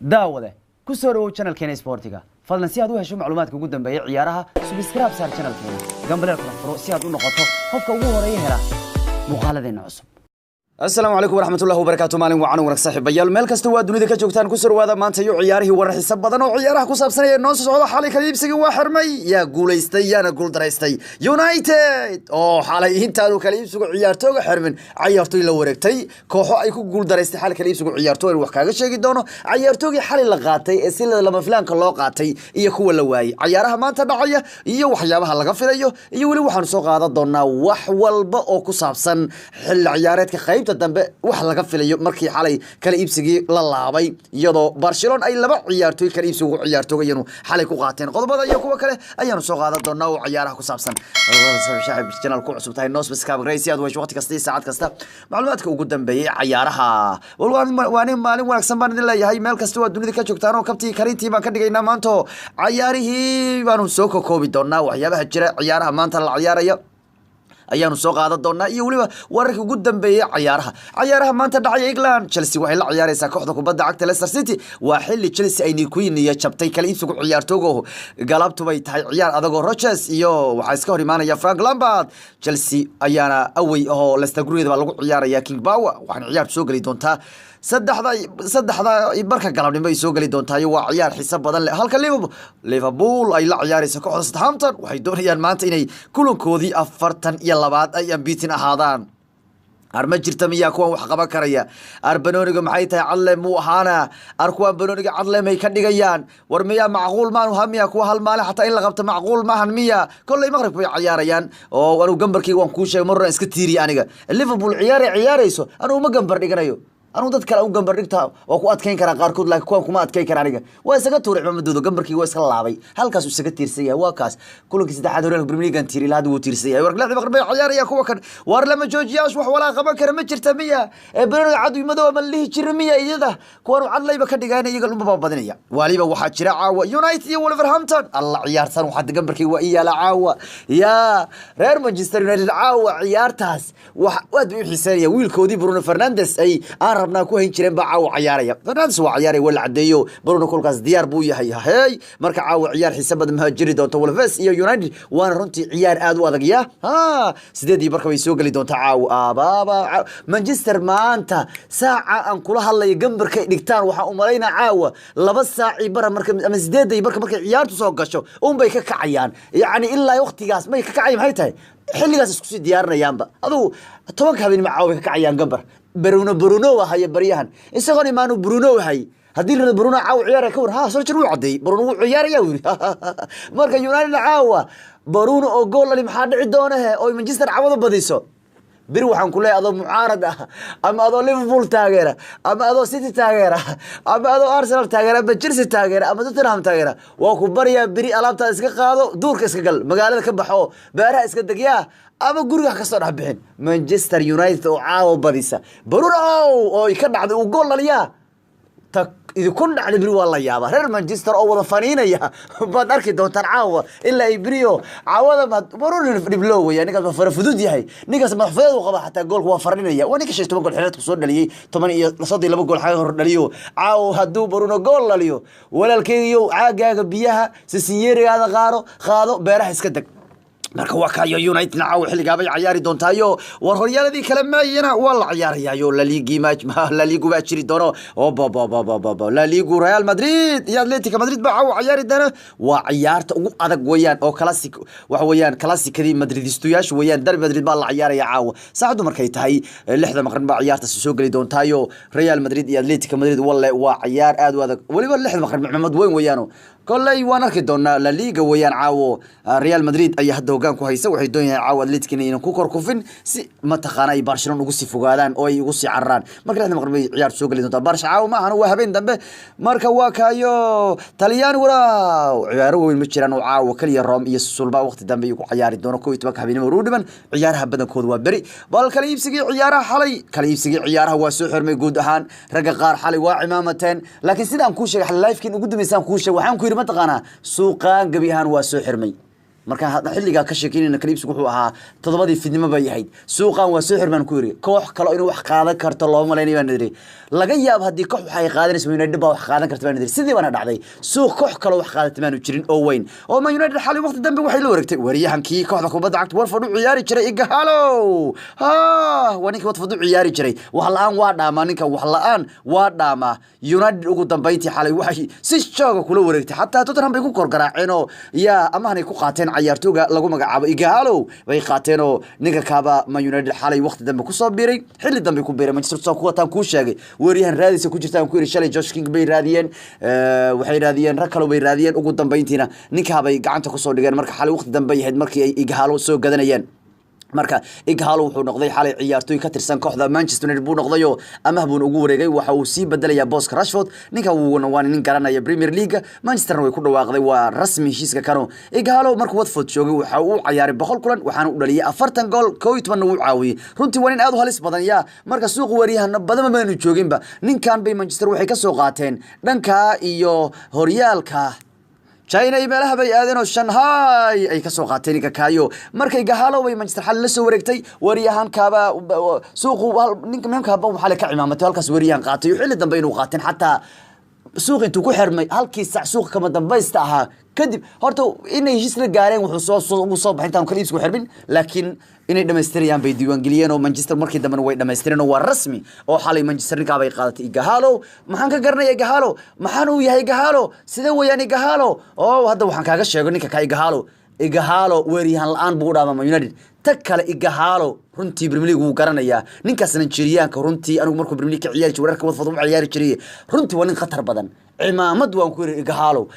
Daawade, ku soo dhawow channelkeena Sportiga. Fadlan si aad u hesho macluumaadka ugu dambeeya ciyaaraha, subscribe saar channelkeena, gambaleelka furo si aad u noqoto qofka ugu horeeya hela muuqaaladeena cusub. Asalaamu calaykum waraxmatullahi wabarakaatu. Maalin wacan wanaag, saaxiibayaal, meel kasta waa dunida ka joogtaan, ku soo dhawaada maanta iyo ciyaarihii. Warar xiiso badan oo ciyaaraha ku saabsanaya noo soo socda. Xalay kala iibsigii waa xirmay. Yaa guulaystay, yaana guuldaraystay? United oo xalay intaanu kala iibsigu ciyaartooga xirmin ciyaartooy la wareegtay, kooxo ay ku guuldaraystay xalay kala iibsigu ciyaartooy, wax kaaga sheegi doono ciyaartoogii xalay la qaatay ee si lama filaanka loo qaatay iyo kuwa la waayey, ciyaaraha maanta dhacaya iyo waxyaabaha laga filayo, iyo weli waxaanu soo qaadan doonaa wax walba oo ku saabsan xilli ciyaareedka qaybta dambe wax laga filayo markii xalay kala iibsigii la laabay, iyadoo Barcelona ay laba ciyaartooy kala iibsigu ciyaartoogayanu xalay ku qaateen. Qodobada iyo kuwa kale ayaanu soo qaadan doonaa oo ciyaaraha ku saabsan. Saaxiib, channel ku cusub tahay, noosbaskaabgrey si aad u hesho waqti kasta iyo saacad kasta macluumaadka ugu dambeeyay ciyaaraha. Waa nin maalin wanaagsan baan idin leeyahay meel kasta waa dunida ka joogtaan, oo kabtii karintii baan ka dhigaynaa maanto. Ciyaarihii baanu soo kokoobi doonaa, waxyaabaha jira, ciyaaraha maanta la ciyaaraya ayaanu soo qaadan doonaa iyo weliba wararkii ugu dambeeyey cayaaraha. Cayaaraha maanta dhacaya England, Chelsea waxay la ciyaareysaa kooxda kubadda cagta Leicester City. Waa xilli Chelsea ay nikuiniya jabtay kala iibsigu ciyaartoogo. Galabtu bay tahay ciyaar adagoo Rogers iyo waxaa iska hor imaanaya Frank Lampard. Chelsea ayaana away ahoo Leicester gurigeeda baa lagu ciyaaraya King Power, waxaana ciyaartu soo geli doontaa saddexda barka galabnimo ay soo geli doontaa. Waa ciyaar xiiso badan leh. Halka Liverpool ay la ciyaareyso kooxda Southampton, waxay doonayaan maanta inay kulankoodii 42aad ay unbeaten ahaadaan. Ar ma jirta miyaa kuwan wax qaban karaya? Ar banooniga maxay tahay? Cadle muu ahaana? Ar kuwan banooniga cadle may ka dhigayaan? War miyaa macquul maanu ha miya kuwa hal maalin xataa in la qabto macquul maahan miya? Kolley maqribka bay ciyaarayaan oo anugu gambarkayga waan kuu sheegay, mar horan iska tiiriya. Aniga Liverpool ciyaar ciyaarayso anugu ma gambar dhiganayo. Anugu dad kale u gambar dhigta waa ku adkayn karaa qaarkood, laakiin kuwan kuma adkayn kara. Aniga waa isaga tuuray cimamadooda, gambarkii waa iska laabay, halkaas uu isaga tiirsan yahay. Waa kaas kulankii saddexaad horyaalka Premier League tiiri ilaa hadda wuu tiirsan yahay. War 6 maqrib bay ciyaaraya kuwa kan. War lama joojiyaashu wax walaa qaban kara ma jirta miya? Ee banooniga cad iyo madow ama la dhihi jira miya? Iyada kuwan cadlayba ka dhigaan, iyaga lunba baa badinaya. Waliba waxaa jira caawa United iyo Wolverhampton. Alla ciyaarsan, waxaa gambarkii waa ii yaala caawa. Yaa reer Manchester United, caawa ciyaartaas wax aad bay u xiiseynaya. Wiilkoodii Bruno Fernandes ay aan rabnaa ku hayn jireen baa caawa ciyaaraya. Fernandes waa ciyaaraya, waa la cadeeyo. Bruno kolkaas diyaar buu yahay. Hey, marka caawa ciyaar xiise badan ma jiri doonto Wolves iyo United, waana runtii ciyaar aad u adag. Ya ha 8:30 bay soo geli doontaa caawa. Abaaba Manchester maanta saaca aan kula hadlayo gambarkay dhigtaan, waxaan u malaynaa caawa 2 saaci bara marka ama 8:30 markay ciyaartu soo gasho unbay ka kacayaan. Yacni ilaa waqtigaas may ka kacaya, maxay tahay, xilligaas isku sii diyaarinayaanba. Adugu 10-ka habeenimo caawa bay ka kacayaan gambar. Bruno haya baryahan isagoon imaanu Bruno hay. Haddii la Bruno caawa ciyaaraya ka war, ha Solskjaer wuu cadeeyey, Bruno wuu ciyaaraya wuu yiri. Marka United caawa Bruno oo gool dhali, maxaa dhici doona he oo Manchester caawada badiso? Beri waxaan ku leeyahay, adoo mucaarad ah ama adoo Liverpool taageera ama adoo City taageera ama adoo Arsenal taageera ama Chelsea taageera ama Tottenham taageera, waa ku baryaa, beri alaabtaada iska qaado, duurka iska gal, magaalada ka baxo, beeraha iska degyaa ama guriga ha kasoo dhex bixin. Manchester United oo caawa badisa, Bruno oo ka dhacday uu gool dhaliyaa, ta idinku dhacday beri waa la yaabaa. Reer Manchester oo wada faniinaya baad arki doontaan caawa ilaa ay beriyo caawada. Bruno dhiblo weya, ninkaas waa fara fudud yahay, ninkaas madax fudeed uu qaba, xataa goolka waa farinaya. Waa ninka 15 gool xiriirka soo dhaliyey, 32 gool xaga hor dhaliyo. Caawa hadduu Bruno gool dhaliyo, walaalkeygiyo, caagaaga biyaha sisinyeerigaada qaado, qaado, beeraha iska deg. Marka waa kayo United caawa xilligaabay cayaari doontaayo. War horyaaladii kale maayana waa la ciyaarayaayo. Laligi Laligu baa jiri doono oo bababababa Laligu Real Madrid iyo Atletico Madrid baa caawa ciyaari doona. Waa ciyaarta ugu adag weeyaan oo classic waxa weeyaan, classicadii Madridistuyaashu weeyaan. Derby Madrid baa la ciyaaraya caawa, saacadu markay tahay 6-da maqrib baa ciyaartaasi soo geli doontaayo. Real Madrid iyo Atletico Madrid, walle waa ciyaar aad u adag. Weliba 6-da maqrib maxamad weyn weeyaano, kolley waan arki doonaa. La Liga weeyaan caawo, Real Madrid ayaa hadda hoggaan ku haysa. Waxay doonayaan caawo Atletico inaynan ku kor kufin si mataqaana ay Barcelona ugu sii fogaadaan oo ay ugu sii cararaan. Marka 6-da maqrib bay ciyaartu soo geli doontaa. Barca caawo ma ahan, waa habeen dambe. Marka waa kaayo Talyaaniguna ciyaaro weyn ma jiraan oo caawo kaliya Rome iyo Sulba waqti dambe ay ku ciyaari doono, 11-ka habeenimo u dhiman. Ciyaaraha badankoodu waa beri. Bal kala iibsigii ciyaaraha xalay, kala iibsigii ciyaaraha waa soo xirmay guud ahaan. Ragga qaar xalay waa cimaamateen, laakiin sidaan kuu sheegay xalay live-kiin ugu dambeysaan kuu sheegay, waxaan ku yidhi mataqaanaa, suuqaan gebi ahaan waa soo xirmay. Marka hadda xilligaa ka sheekeynayna kala iibsigu wuxuu ahaa 7dii fidnimo bay ahayd. Suuqan waa soo xirmaan ku yiri, koox kale inuu wax qaadan karto loo malaynayo baan nidhi. Laga yaabo haddii koox wax ay qaadanayso United baa wax qaadan karta baan nidhi. Sidii baana dhacday, suuq koox kale wax qaadatay maanu jirin oo weyn. Oo Man United xalay waqti dambe waxay la wareegtay weeraryahankii kooxda kubadda cagta Watford u ciyaari jiray Ighalo. Ha, waa ninkii Watford u ciyaari jiray. Wax la'aan waa dhaamaa ninka, wax la'aan waa dhaamaa. United ugu dambeyntii xalay waxay si jooga kula wareegtay, xataa Tottenham bay ku korgaraaceen oo yaa amahanay ku qaateen ciyaartooyga lagu magacaabo Ighalo bay qaateen. Oo ninka kaaba Man United xalay waqti dambe ku soo biiray, xilli dambe ku biiray Manchester soo ku wataan. Ku sheegay weeraryahan raadisa ku jirtaan ku yiri shalay Josh King bay raadiyeen, waxay raadiyeen rag kale bay raadiyeen, ugu dambeyntiina ninka bay gacanta ku soo dhigeen. Marka xalay waqti dambe yahayd markii ay Ighalo soo gadanayeen. Marka Ighalo wuxuu noqday xalay ciyaartooy ka tirsan kooxda Manchester United buu noqday oo amaah buu ugu wareegay. Waxa uu sii bedelayaa booska Rashford. Ninka wuuna waa nin garanaya Premier League, Manchesterna way ku dhawaaqday, waa rasmi heshiiska kano. Ighalo markuu Watford joogay waxa uu ciyaaray 100 kulan, waxaana u dhaliyay 40 gool, 11 wuu caawiyay. Runtii waa nin aad u halis badan yaa. Marka suuq weeriyahana badan maanu jooginba, ninkan bay Manchester waxay ka soo qaateen dhanka iyo horyaalka China iyo meelaha bay aadeen oo Shanghai ay ka soo qaateen ninka kaayo. Markay Ighalo bay Manchester xal la soo wareegtay weeryahan kaaba suuqu ninka meemkaaba waxaa ka cimaamatay halkaas weeryahan qaatay oo xilli dambe inuu qaateen, xataa suuq intuu ku xirmay halkii sac suuqa kama dambaysta ahaa kadib. Horta inay heshiis la gaareen wuxuu soo ugu soo baxay intaan kala iibsigu xirmin, laakiin inay dhamaystirayaan bay diiwaangeliyeen oo Manchester markii dambena way dhamaystireen oo waa rasmi oo xalay Manchester ninkaa bay qaadatay Ighalo. Maxaan ka garanaya Ighalo? Maxaan uu yahay Ighalo? Sidee weeyaan Ighalo? Oo hadda waxaan kaaga sheego ninka ka Ighalo, Ighalo weeryahan la'aan buu u dhaamaa Man United. Tag kale Ighalo runtii Premier League wuu garanayaa ninkaas Nigerianka. Runtii anigu markuu Premier League ka ciyaari jiray, wararka Watford u ciyaari jiray, runtii waa nin khatar badan. Cimaamad waan ku yiri Ighalo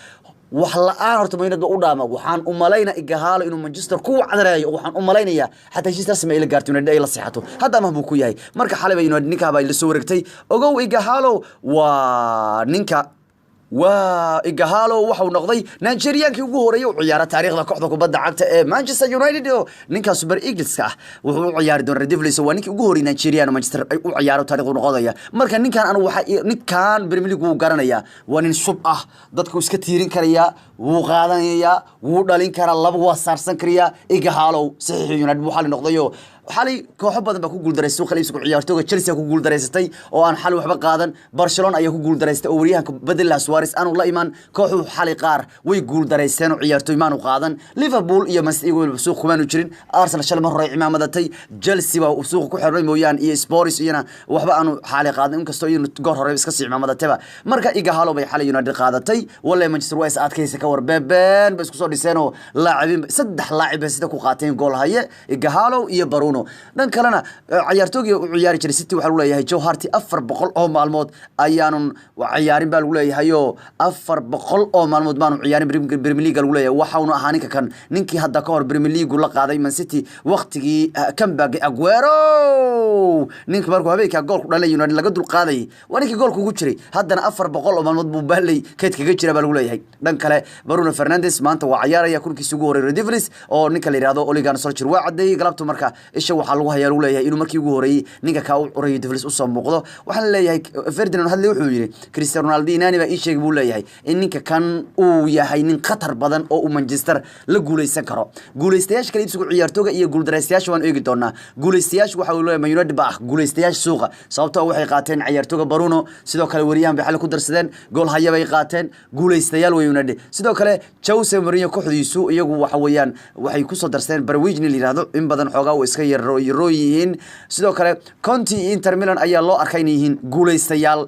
wax la'aan horta Man United ba u dhaama. Waxaan u malaynaa Ighalo inuu Manchester ku wacdareeyo, waxaan u malaynayaa xataa heshiis rasmi ay la gaarto United ay la seexato, hadda amah buu ku yahay. Marka xalay bay United ninkaa baa la soo wareegtay. Ogow, Ighalo waa ninka, waa Ighalo waxau noqday Nigeriankii ugu horeeyay u ciyaara taariikhda kooxda kubadda cagta ee Manchester United. Oo ninka Super Eagleska ah wuxuu u ciyaari doonaa Red Devils. Waa ninkii ugu horeeyay Nigerian oo Manchester ay u ciyaaro taariikhdu noqonaya. Marka ninkan anu waxa ninkan Premier League wuu garanayaa, waa nin shub ah, dadku iska tiirin karaya, wuu qaadanayaa, wuu dhalin karaa, laba waa saarsan karayaa. Ighalo saxiix United buu xalay noqdayo. Xalay kooxo badan baa ku guuldareystay suuqa iibsiga ciyaartooyga. Chelsea ku guuldaraysatay oo aan xalay waxba qaadan. Barcelona ayaa ku guuldaraystay oo waryahanka bedel Suarez aanu la iman. Kooxu xalay qaar way guuldaraysteen oo ciyaartooy maanu qaadan. Liverpool iyo Man City suuq kumaanu jirin. Arsenal shalay mar hore cimaamadatay. Chelsea baa suuqa ku xirmay mooyaan iyo Spurs iyana waxba aanu xalay qaadan, inkastoo iyanu goor hore iska sii cimaamadatayba. Marka Ighalo bay xalay United qaadatay. Wallahi Manchester waa is adkaysa ka war beben bay isku soo dhiseen oo laacibiin saddex laacib bay sida ku qaateen, gool haye Ighalo iyo Bruno. Dhan kalena ciyaartoygii u ciyaari jiray City waxaa lagu leeyahay Joe Hart 400 oo maalmood ayaanun ciyaarin baa lagu leeyahay, oo 400 oo maalmood baanu ciyaarin Premier League lagu leeyahay. Waxaanu ahaa ninka kan ninkii hadda ka hor Premier League la qaaday Man City waqtigii comeback Aguero, ninka markuu habeenkaa goolku dhalay United laga dul qaadayay, waa ninkii goolka ugu jiray. Haddana 400 oo maalmood buu Burnley kayd kaga jira baa lagu leeyahay. Dhan kale Bruno Fernandes maanta waa ciyaaraya kulankiisa ugu horeeyay Red Devils oo ninka la yiraahdo Ole Gunnar Solskjaer waa cadeeyay galabtu. Marka isha waxaa lagu hayaa lagu leeyahay inuu markii ugu horeeyay ninka ka u curayo Devils u soo muuqdo. Waxaan leeyahay Ferdinand Hadley wuxuu yiri Cristiano Ronaldo nani baa ii sheegay buu leeyahay in ninka kan uu yahay nin khatar badan oo uu Manchester la guuleysan karo. Guuleystayaasha kala iibsiga ciyaartooyga iyo guuldareystayaasha waan eegi doonaa. Guuleystayaashu waxa uu leeyahay Man United baa ah guuleystayaasha suuqa, sababtoo ah waxay qaateen ciyaartooyga Bruno, sidoo kale wariyahan bay xalay ku darsadeen, gool haya bay qaateen, guuleystayaal way United. Sidoo kale Jose Mourinho kooxdiisu iyagu waxa weeyaan waxay ku soo darsadeen Bergwijn la yiraahdo, in badan xoogaa uu iska yar yaroo yihiin. Sidoo kale Conte iyo Inter Milan ayaa loo arkay inay yihiin guuleystayaal.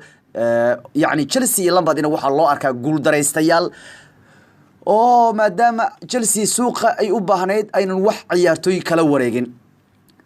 Yacni Chelsea iyo Lampard ina waxaa loo arkaa guuldareystayaal, oo maadaama Chelsea suuqa ay u baahnayd aynan wax ciyaartooy kala wareegin,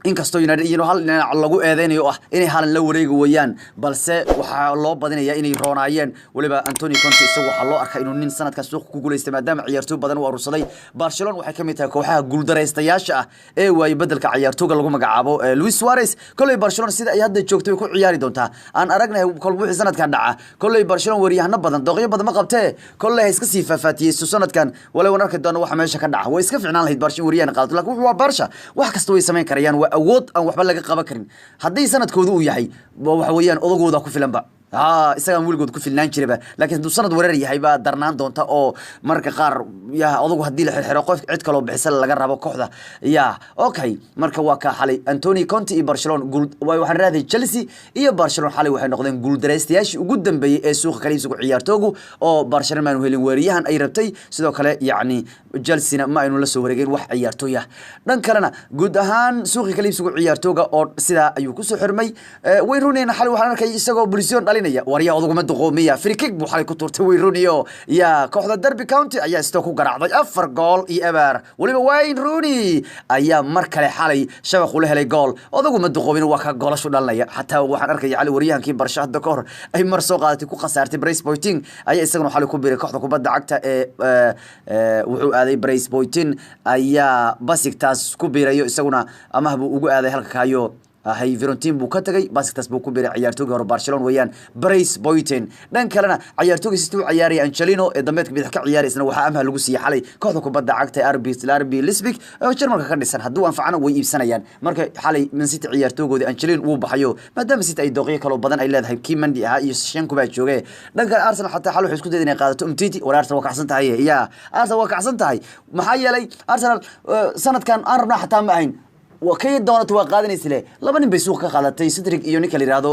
inkastoo United iyadoo hal dhinac lagu eedeynayo oo ah inay halan la wareegi wayaan, balse waxaa loo badinayaa inay roonaayeen. Waliba Antonio Conte isagu waxaa loo arkaa inuu nin sanadkaas suuqa ku guuleystay, maadaama ciyaartooy badan u aruursaday. Barcelona waxay ka mid tahay kooxaha guuldareystayaasha ah ee waayay bedelka ciyaartooyga lagu magacaabo Luis Suarez. Kolley Barcelona sida ay hadda joogto way ku ciyaari doontaa, aan aragnahay kolba wixii sanadkan dhaca. Kolley Barcelona weeriyahano badan dooqyo badan ma qabtee, kolley ha iska sii faafaatiyeyso sanadkan. Wale waan arki doona waxa meesha ka dhaca. Way iska ficnaan lahayd Barcelona weeriyahana qaadato, laakiin wuxuu waa Barca, wax kasta way samayn karayaan, waa awood aan waxba laga qaban karin. Haddii sanadkoodu uu yahay waxa weeyaan odagooda ku filanba. Isagaan weligood ku filnaan jiraba, laakiin hadduu sanad wareer yahay baa darnaan doonta oo marka qaar ya odagu haddii la xirxiro qof cid kaloo bixisa laga rabo kooxda ya. Okay, marka waa kaa xalay Antonio Conte iyo Barcelona guul. Waxaan raaday Chelsea iyo Barcelona xalay waxay noqdeen guuldareystayaashii ugu dambeeyey ee suuqa kala iibsiga ciyaartoogu, oo Barcelona maanu helin weeriyahan ay rabtay. Sidoo kale yacni Chelsea-na ma aynu la soo wareegin wax ciyaartooy ah. Dhan kalena guud ahaan suuqii kala iibsiga ciyaartooga oo sidaa ayuu kusoo xirmay. Wayne Rooney-na xalay waxaan arkay isagoo Pulisic dhalinaya. Waryaa, odaguma duqoomiya? Free kick buu xalay ku tuurtay Wayne Rooney oo ya kooxda Derby County ayaa Stoke ku garaacday 4-0. Weliba Wayne Rooney ayaa mar kale xalay shabaq ula helay gool. Odaguma duqoomin, waa ka goolashu dhalinaya. Xataa waxaan arkaya xalay waryahankii Barsha hadda ka hor ay mar soo qaadatay, ku khasaartay, Brice Boyting ayaa isaguna xalay ku biiray kooxda kubadda cagta ee wuxuu aaday Brice Boyting ayaa Besiktas ku biirayo, isaguna amaah buu ugu aaday halka kaayo ahay Fiorentina buu ka tagay, Besiktas buu ku biiray. Ciyaartoygii hore Barcelona weeyaan Brice Boyting. Dhan kalena ciyaartoygii City u ciyaaraya Angelino ee dambeedka bidix ka ciyaaraysna waxaa amaah lagu siiyey xalay kooxda kubadda cagta ee RB Leipzig oo Jarmalka ka dhisan. Hadduu anfacana way iibsanayaan. Marka xalay Man City ciyaartoogoodii Angelino wuu baxayo, maadaama City ay dooqyo kaloo badan ay leedahay, kii Mendy ahaa iyo Shenku baa jooge. Dhan kale Arsenal xataa xal waxay isku dayeen inay qaadato Umtiti. War, Arsenal waa kacsan tahay ya, Arsenal waa kacsan tahay. Maxaa yeelay Arsenal sanadkan aan rabnaa xataa ma ahayn kay doonata waa qaadanaysa le. Laba nin bay suuqa ka qaadatay, Cedric iyo ninka la yihahdo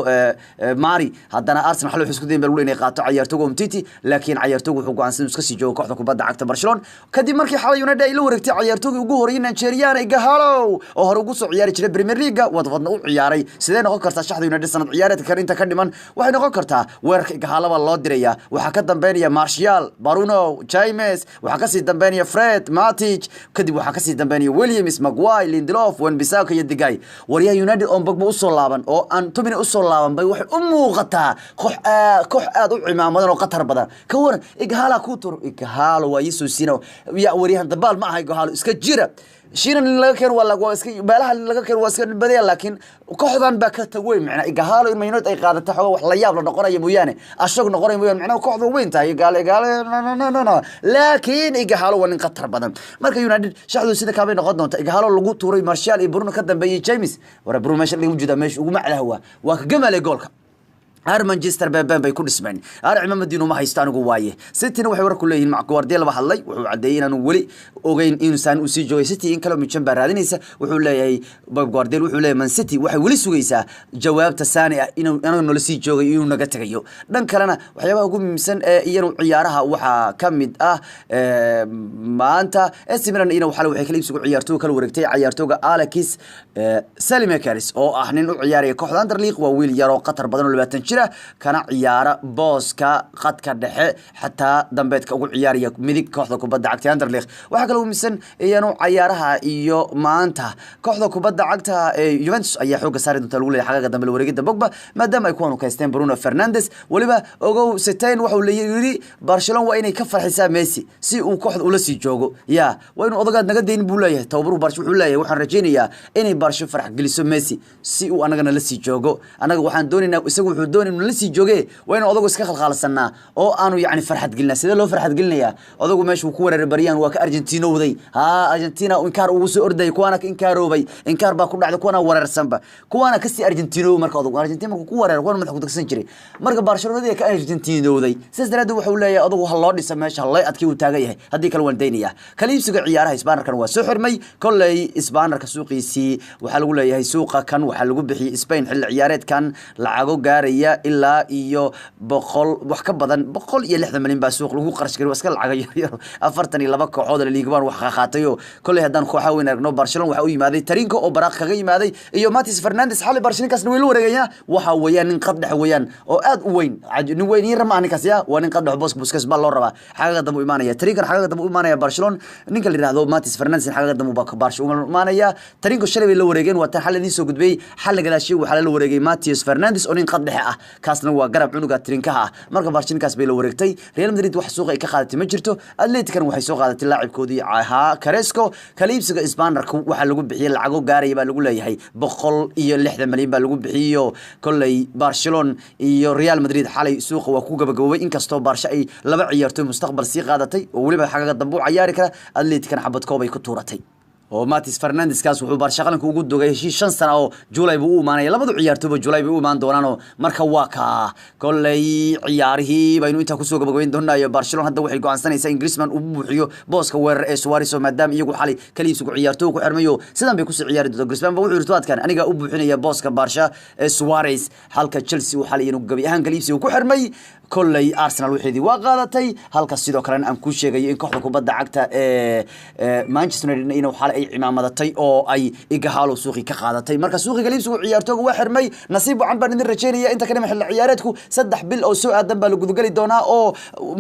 Mari. Haddana Arsenal xal waxay isku dayen bal inay qaato ciyaartooga Umtiti, laakiin ciyaartoogu wuxuu go'aansan inuu iska sii joogo kooxda kubadda cagta Barcelona, kadib markii xalay United ay la wareegtay ciyaartoogii ugu horreeyay Nigerian Ighalo oo hore ugu soo ciyaari jiray Premier League, Watfordna u ciyaaray. Sidee noqon kartaa shaxda United sanad ciyaareedka kan inta ka dhiman? Waxay noqon kartaa weerarka Ighalo baa loo diraya, waxaa ka dambeynaya Martial, Bruno, James, waxaa kasii dambeynaya Fred, Matic, kadib waxaa kasii dambeynaya Williams, Maguire, Lindelof, Wan-Bissaka iyo De Gea. Waryaha United oon Pogba usoo laaban oo aan Tomini usoo laaban bay waxay u muuqataa koox aad u cimaamadan oo khatar badan. Ka waran Ighalo ku tur? Ighalo waa iisoo siina ya. Waryahan dabaal ma aha Ighalo, iska jira. Shiinan in laga keeno waa iska meelaha in laga keeno waa iska badaya, laakiin kooxdan baa ka tag weyn. Macnaa Ighalo in Man United ay qaadato xogaa wax la yaab la noqonaya mooyaane, ashog noqonaya mooyaane, macnaha kooxda weyn tahay Ighalo, Ighalo no no no, laakiin Ighalo waa nin khatar badan. Marka United shaxdu sida kaabay noqon doonta: Ighalo lagu tuuray, Martial iyo Bruno ka dambeeyay, James. Wara Bruno meesha lagu jeedaa, meesha ugu macdaha waa ka gamalay goolka. Ar Manchester beben bay ku dhismeen, ar cimaamadiinu ma haysto anigu waaye. Cityna waxay war ku leeyihiin Mac Guardiola ba hadlay, wuxuu caddeeyey inaanu weli ogeyn inuusan uu sii joogay City in kaloo Munchen baa raadinaysa. Wuxuu leeyahay Pep Guardiola, wuxuu leeyahay Man City waxay weli sugaysaa jawaabta Sani ah inuu anaga noola sii joogay inuu naga tagayo. Dhan kalena waxyaabaha ugu muhiimsan ee iyanu ciyaaraha waxaa ka mid ah maanta AC Milan iyana waxaa waxay kala iibsigu ciyaartooyga kala wareegtay ciyaartooyga Alex Saelemaekers oo ah nin u ciyaaraya kooxda Anderlecht. Waa wiil yaroo khatar badan oo 20 jir ah, kana ciyaara booska khadka dhexe, xataa dambeedka ugu ciyaaraya midig kooxda kubadda cagta Anderlecht. Waxaa kaloo muhiimsan iyanu cayaaraha iyo maanta kooxda kubadda cagta ee Juventus ayaa xoogga saari doonta lagu leeyahay xagga dambe la wareegida Pogba, maadaama ay kuwan u kaysteen Bruno Fernandes. Weliba ogow Setien waxa uu leeyahay Barcelona waa inay ka farxisaa Messi si uu kooxda ula sii joogo. Ya waa inuu odagaad naga dayn buu leeyahay tababaruhu Barca. Wuxuu leeyahay waxaan rajaynayaa inay Barca farax geliso Messi si uu anagana la sii joogo. Anaga waxaan doonaynaa, isagu wuxuu doonay inuu la sii jooge, waa inuu odagu iska khalkhalsanaa oo aanu yacni farxad gelinaa. Sidee loo farxad gelinayaa? Odagu meesha uu ku weeraray baryahan waa ka Argentinowday. Ha, Argentina inkaar ugu soo ordayay, kuwaana ka inkaaroobay, inkaar baa ku dhacday, kuwana wareersanba, kuwaana kasii Argentinoway. Marka odagu Argentina markuu ku wereero kuwana madax ku dagsan jiray. Marka Barcelonadii ka Argentinowday, sidaas daraaddeed wuxuu leeyahay odagu ha loo dhisa meesha, ha loo adkay uu taagan yahay, haddii kale waan daynayaa. Kala iibsiga ciyaaraha Isbaanarkan waa soo xirmay. Kolley Isbaanarka suuqiisii waxaa lagu leeyahay suuqa kan waxaa lagu bixiyey Spain xilli ciyaareedkan lacago gaaraya ilaa iyo 100, wax ka badan 160 malyan baa suuq lagu qarash garay. Waa iska lacago yaryar. 42 kooxood La Liga baan wax qaatayo. Kolley haddaan kooxaha weyn aragno, Barcelona waxaa u yimaaday Tarinko oo Baraaq kaga yimaaday iyo Matis Fernandes. Xalay Barcelona way la wareegayaan. Waxa weeyaan nin qad dhex weeyaan oo aad u weyn, nin weyn yar ma aha ninkaas ya, waa nin qad dhex. Boska Busquets baa loo rabaa, xagaga dambe u imaanaya. Tarinkan xagaga dambe u imaanaya Barcelona. Ninka la yiraahdo Matis Fernandes xagaga dambe baa Barcelona u imaanaya. Tarinko shalay bay la wareegeen, waa tan xalay idiin soo gudbiyey. Xalay gadaashii waxaa la wareegay Matias Fernandes oo nin qad dhexe ah, kaasna waa garab cunuga Tarinkaha ah. Marka Barcelona bay la wareegtay. Real Madrid wax suuqa ay ka qaadatay ma jirto. Atletican waxay soo qaadatay laacibkoodii ahaa Carrasco. Kala iibsiga Isbaanarka waxaa lagu bixiyey lacago gaaraya baa lagu leeyahay 160 malyan baa lagu bixiyo. Kolley Barcelona iyo Real Madrid xalay suuqa waa ku gabagaboobay, inkastoo Barca ay laba ciyaartoy mustaqbal sii qaadatay oo weliba xagaga dambe u cayaari kara. Atletican xabad koob ay ku tuuratay. Oo Matis Fernandes kaas wuxuu Barca qalinka ugu dogay heshiis 5 sano oo July buu u imaanaya. Labadu ciyaartooyba July bay u imaan doonaan. Oo marka waa ka kolley ciyaarihii baynu intaa kusoo gabagabayn doonaayo. Barcelona hadda waxay go'aansanaysaa in Griezmann uu buuxiyo booska weerar ee Suarez, oo maadaama iyagu xalay kaliibsigu ciyaartooy ku xirmayo, sidan bay kusii ciyaari doontaa. Griezmann ba wuxuu yiri todobaadkan aniga u buuxinaya booska Barca ee Suarez, halka Chelsea uu xalay inuu gabi ahaan kaliibsigu ku xirmay. Kolley Arsenal waxeedii waa qaadatay, halka sidoo kalena aan kuu sheegayo in kooxda kubadda cagta ee Manchester United inuu xalay ay cimaamadatay oo ay Ighalo suuqii ka qaadatay. Marka suuqii kaliibsigu ciyaartooga waa xirmay. Nasiib wacan baan idin rajaynaya. Inta ka dhima xilli ciyaareedku 3 bil oo soo aadan baa la gudageli doonaa, oo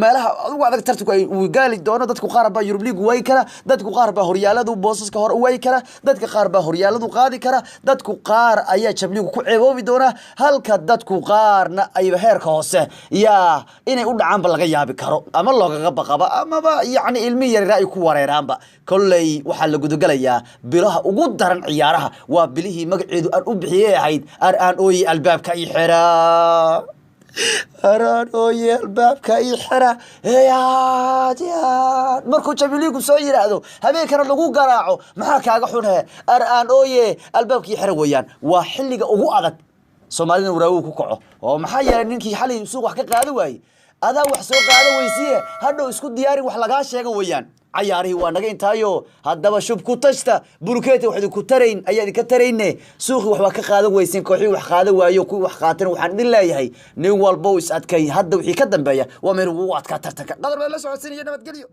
meelaha ugu adag tartanku ay uu gaali doono. Dadku qaar baa Europe League waayi kara, dadku qaar baa horyaaladu boosaska hore u waayi kara, dadka qaar baa horyaaladu qaadi kara, dadku qaar ayaa Champions League ku ceeboobi doona, halka dadku qaarna ayba heerka hoose yaa inay u dhacaanba laga yaabi karo ama loogaga baqaba amaba yacni ilmi yaryar ay ku wareeraanba. Kolley waxaa la gudagalayaa bilaha ugu daran ciyaaraha, waa bilihii magaceedu aan u bixiyey ahayd "Ar aan ooye albaabka ii xiraa, araan ooye albaabka ii xira". Yaad markuu Champions League soo yiraahdo, habeenkana lagu garaaco, maxaa kaaga xun? He, ar aan ooye albaabka ii xira weeyaan. Waa xilliga ugu adag Soomaalida waraawow ku kaco, oo maxaa yeelay ninkii xalay suuq wax ka qaada waayey, adaa wax soo qaada weysiye, hadhow isku diyaarin wax lagaa sheego weeyaan. Cayaarihii waa naga intaayo. Haddaba shub ku tashta bulkeeti, wax idinku tarayn ayaa idinka tarayne. Suuqii wax waa ka qaadan weyseen, kooxii wax qaadan waayo, kuwii wax qaatan waxaan idin leeyahay nin walbo is adkay. Hadda wixii ka dambeeya waa meel ugu adkaa tartanka. Qadar baa la socodsiinaya. Nabadgelyo.